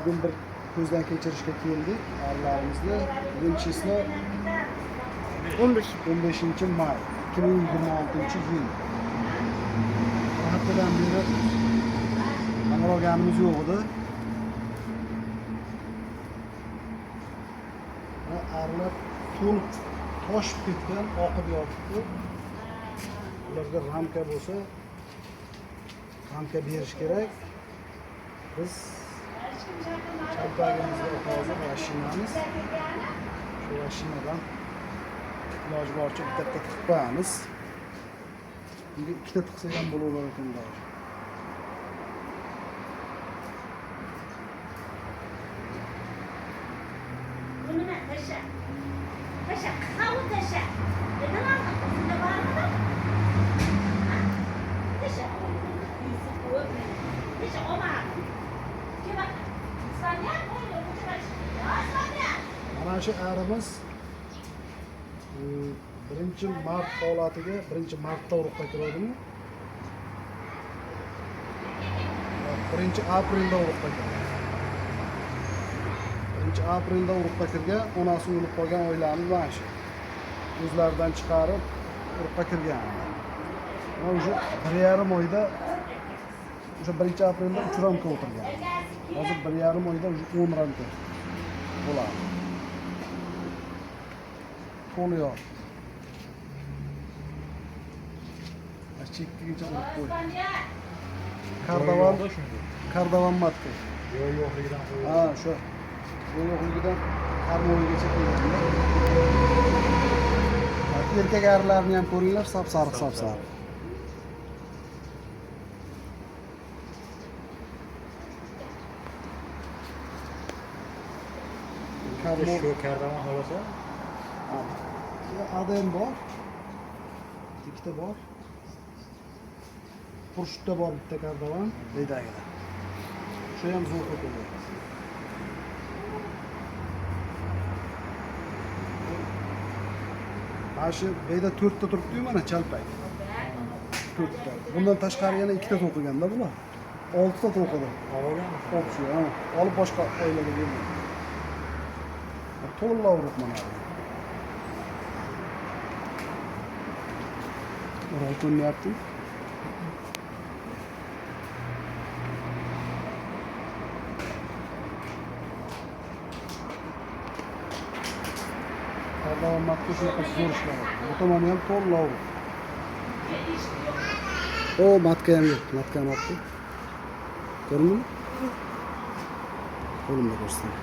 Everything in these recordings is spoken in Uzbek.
Bugun bir ko'zdan kechirishga keldik arilarimizni. Bugun число 15. 15 may 2026 yil. Bir haftadan beri qamar olganimiz yo'q edi. Va arilar to'lib toshib ketgan, oqib yotibdi. Ularga ramka bo'lsa, ramka berish kerak. Biz chalpagimizga hozir mashinamiz. Shu mashinadan iloji boricha bitta bitta tiqib qo'yamiz. Bunga ikkita tiqsak ham bo'laverar ekan iloji. Bu nima? Tasha. Tasha, qavun tasha. Neden aldın? Kızında var mı da? Ha? Tasha. Tasha, olma. Gel bak. Saniye, Saniye. Mana shu arimiz 1 mart holatiga 1 martda urug'ga kiradimi? 1 aprelda urug'ga kirgan. 1 aprelda urug'ga kirgan, onasi o'lib qolgan oilamiz mana shu. O'zlaridan chiqarib urug'ga kirgan. Mana o'sha 1,5 oyda, o'sha 1 aprelda 3 ramka o'tirgan. Hozir 1,5 oyda уже 10 ramka bo'ladi. To'liyor. Mana chekkigacha urib qo'ydi. Kardavan, kardavan matka. Yo'q yo'qligidan qo'yib. Ha, shu. Yo'q yo'qligidan karmovigacha qo'yganda. Erkak arilarni ham ko'ringlar, sap-sariq, sap-sariq. Karmo Shu kardavan xolasa. Ha, ADM bor. Ikkita bor. Xurshidda bor bitta kardavan, beydagida. Shu ham zo'r to'qilgan. Mana shu beyda to'rtta turibdi-yu mana chalpak. To'rtta. Bundan tashqari yana ikkita to'qiganda bular. Oltita to'qidi. Olganmi? Общий, ha. Olib boshqa oilaga bergan. To'la urug' mana. O'rol ko'rinyapti. Kardavan matka shunaqa zo'r ishlayapti. Bu tomoni ham to'la urug'. O, matka ham yo'q. Matka ham olibdi. Ko'rindimi? Qo'limda ko'rsataman.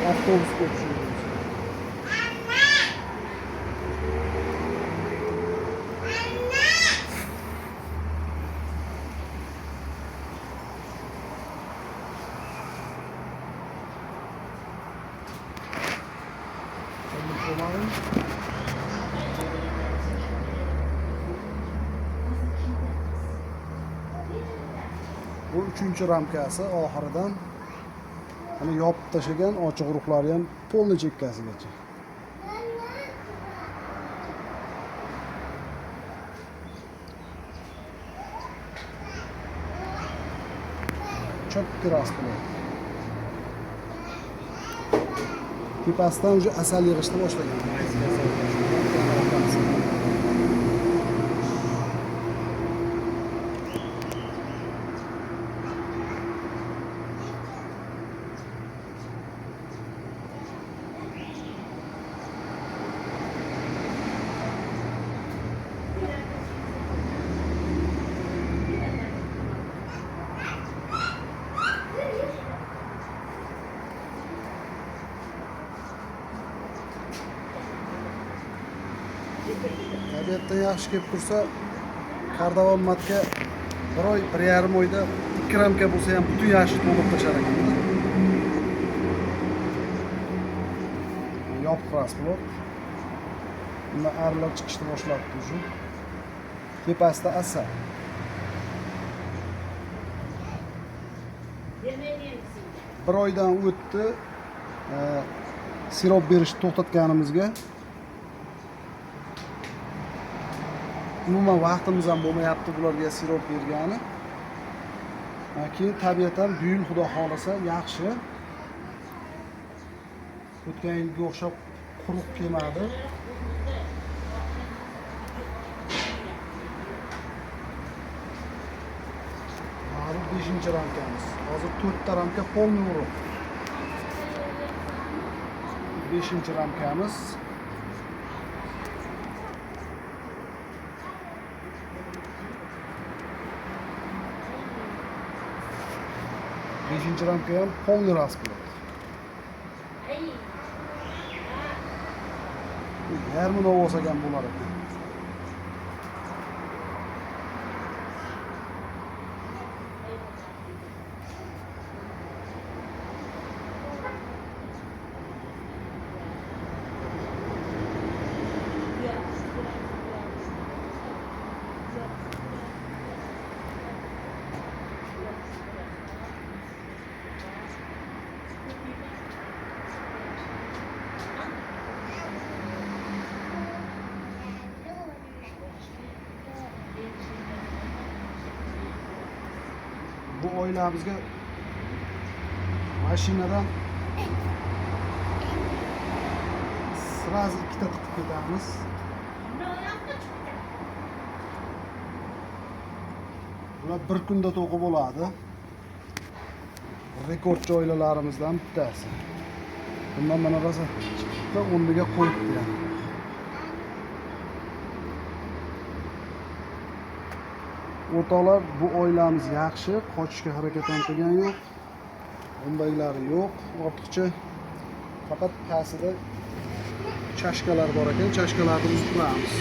Avtobusga o'xshaydi. Bo'lmadim. Bu uchinchi ramkasi oxiridan mana yopib tashlagan ochiq urug'lari ham полный chekkasigacha. Четкий расплод. Tepasidan уже asal yig'ishni boshlagan. Tabiatdan yaxshi kelib tursa, kardavan matka bir oy, 1,5 oyda ikki ramka bo'lsa ham butun yaxshi to'lib tashlar ekanda. Yopiq расплод. Bunda arilar chiqishni boshlabdi уже. Tepasida asal. Bir oydan o'tdi. Sirop berishni to'xtatganimizga. Umuman vaqtimiz ham bo'lmayapti bularga sirop bergani. Keyin tabiatan bu yil xudo xohlasa yaxshi. O'tgan yilga o'xshab quruq kelmadi. Mana bu 5-ramkamiz. Hozir 4 ta ramka polniy urug'. 5-ramkamiz. Beshinchi ramka ham polniy rasplod. Yarmini olsak ham bo'lar ekan. Bu oilamizga mashinadan sразу ikkita tiqib ketamiz. Bular bir kunda to'qib bo'ladi. Rekordchi oilalarimizdan bittasi. Bundan mana rosa chiqibdi, o'rniga qo'yibdi yani. O'rtoqlar, bu oilamiz yaxshi, qochishga harakat ham qilgan yo'q. G'umbaylari yo'q, ortiqcha. Faqat pastida chashkalar bor ekan, chashkalarni uzib qo'yamiz.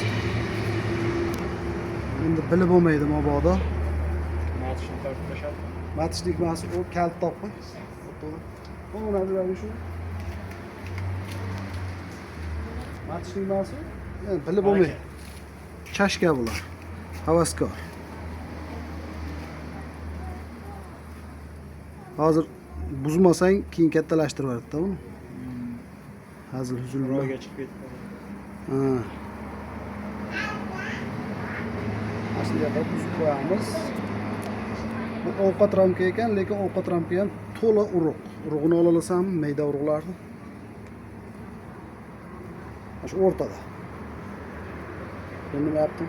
Endi bilib bo'lmaydi mabodo. Matishni tortib tashladi. Matishlik emas, u kalit topib. O'rtoqlar. Bu nima shu? Matishlik emas, u. Endi bilib bo'lmaydi. Chashka bular. Havaskor. Hozir buzmasang keyin kattalashtirib yuboradi-da uni. Hazil huzul bilan. Ro'yga chiqib ketdi. Ha. Aslida qilib buzib qo'yamiz. Bu ovqat ramka ekan, lekin ovqat ramka ham to'la urug'. Urug'ini ola olasanmi, mayda urug'larni? Mana shu o'rtada. Endi nima yaptim?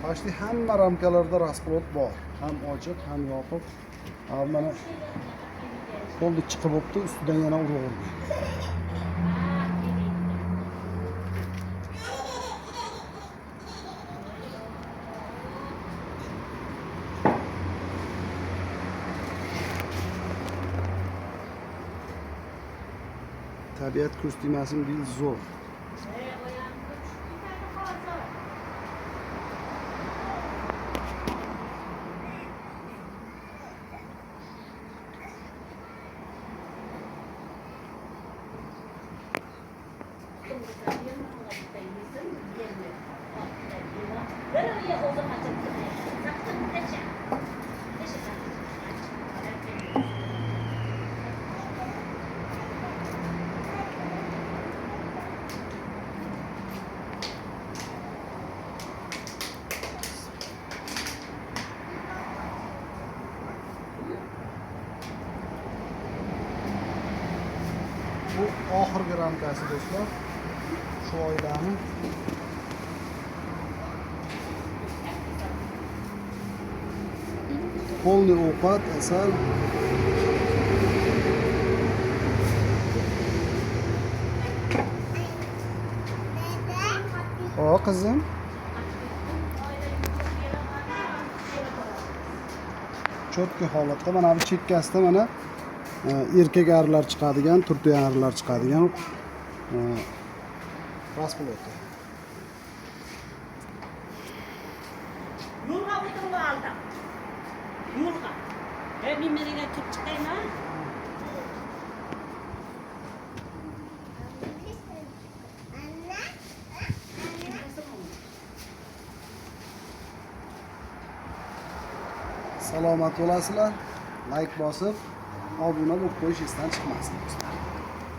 Почти hamma ramkalarda rasplod bor. Ham ochiq, ham yopiq. Mana qo'lni chiqib o'tdi, ustidan yana urug' urdi. Tabiat ko'z tegmasin, bu yil zo'r. Bu oxirgi ramkasi do'stlar. Shu oilani polniy ovqat, asal. O qizim. Cho'tki holatda mana bu chekkasida mana erkak arilar chiqadigan, turtuyan arilar chiqadigan Расплод i. Yo'lga o'tirib oldim. Yo'lga. Men menga kirib chiqaymi? Salomat bo'lasizlar. Like bosib, obuna bo'lib qo'yish esdan chiqmasin, do'stlar.